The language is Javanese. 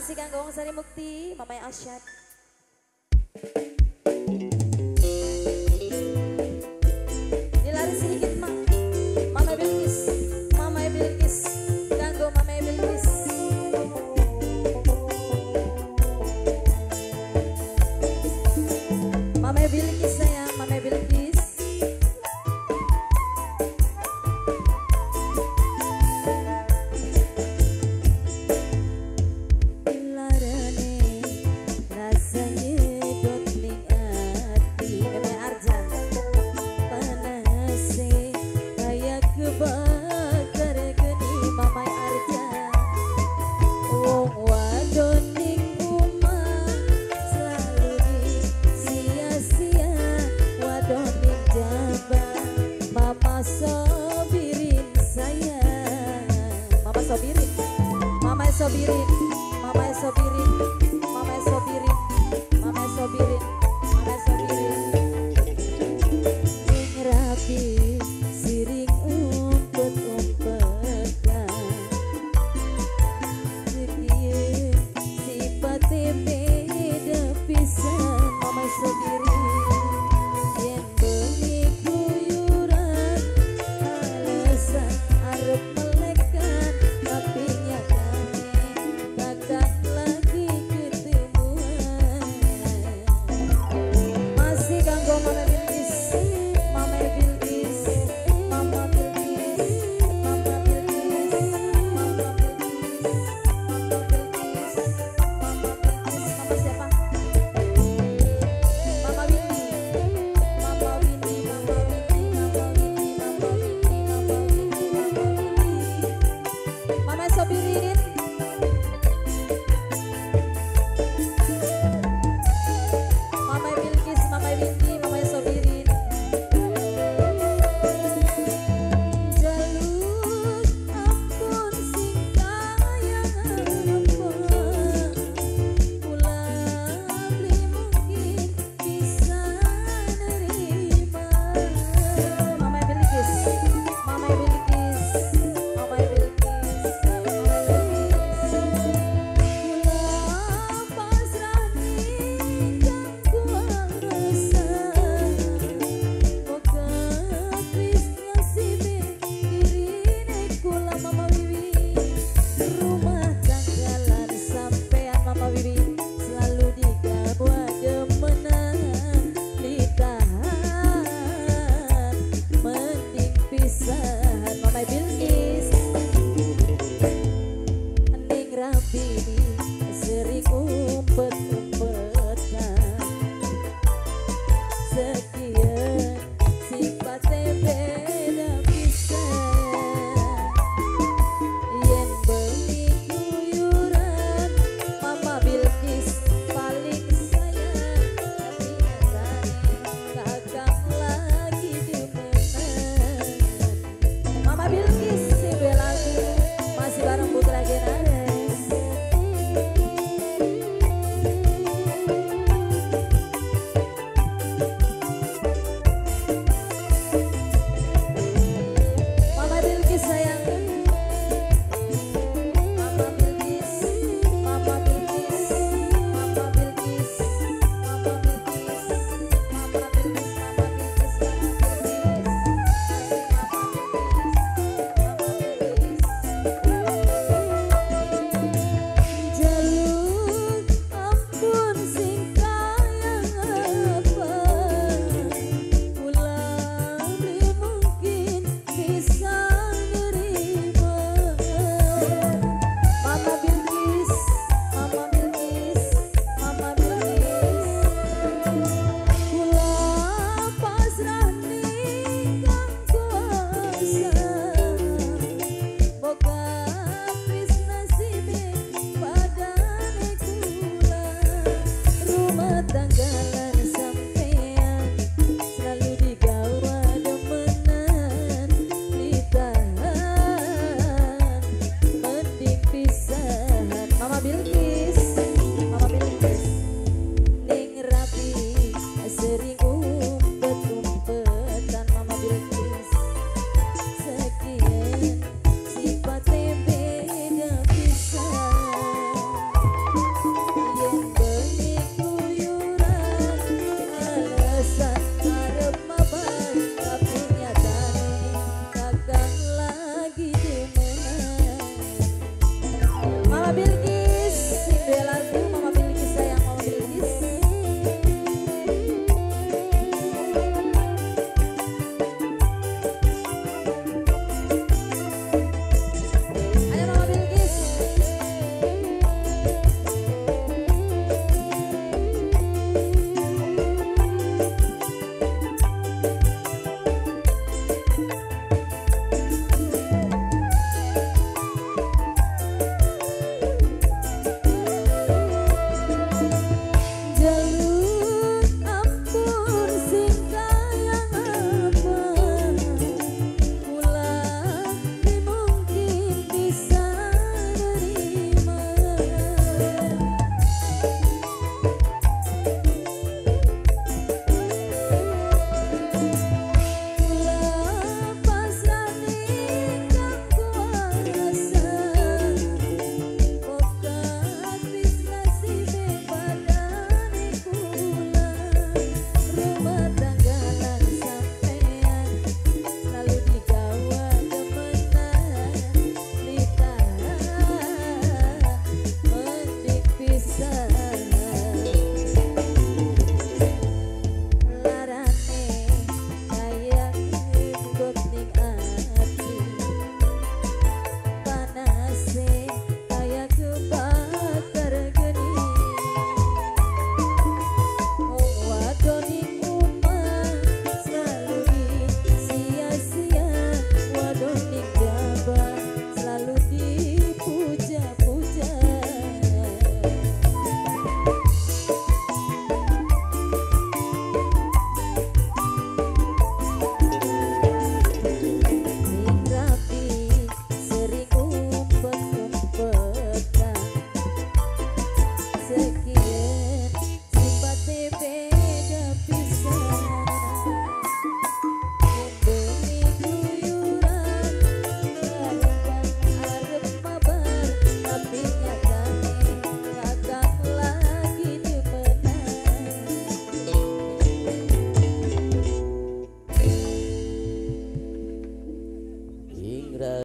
Masih kanggo Wong Sari Mukti, Mamai Asyad. Dilari sedikit mak, Mama Bilqis, Mama Bilqis, kanggo Mama Bilqis. Mama Bilqis sayang, Mama Bilqis. Sobirin, Mama Sobirin, Mama Sobirin, Mama Sobirin, Mama Sobirin, Mama Sobirin. Ning rapi siring umpet-umpetan, sekian sipate beda pisan. Mama Sobirin, yen bengi kuyuran alasan arep melekan. Tapi nyatane takkan lagi ketemuan. Masih kanggo Mama Bilqis, Mama Bilqis, Mama Bilqis, Mama Bilqis, Mama Bilqis, Mama Bilqis, Mama Bilqis. Mama siapa? Mama Windy, Mama Windy, Mama Windy, Mama Windy, Mama Windy, Mama Windy, Mama Windy. Mama Sobirin, Mama Bilqis, Mama Windy, Mama Sobirin. Jaluk ampun sing kaya apa, kula beli mungkin bisa nerima. Mama Bilqis, Mama Bilqis, Mama Bilqis, Mama Bilqis. Kula pasrah ning kuasa, moga wis nasibe dirine kula Mama Wiwi. Rumah tanggalan sampean Mama Wiwi selalu digawa demenan, ditahan mending pisahan. Mama Bilqis, ning rapi sering umpet-umpetan, sekian sipate beda pisan. Yen bengi kuyuran Mama Bilqis paling sayang, tapi nyatane takkan lagi demenan. Mama Bilqis sing duwe lagu masih bareng Putra Genares. Cinta.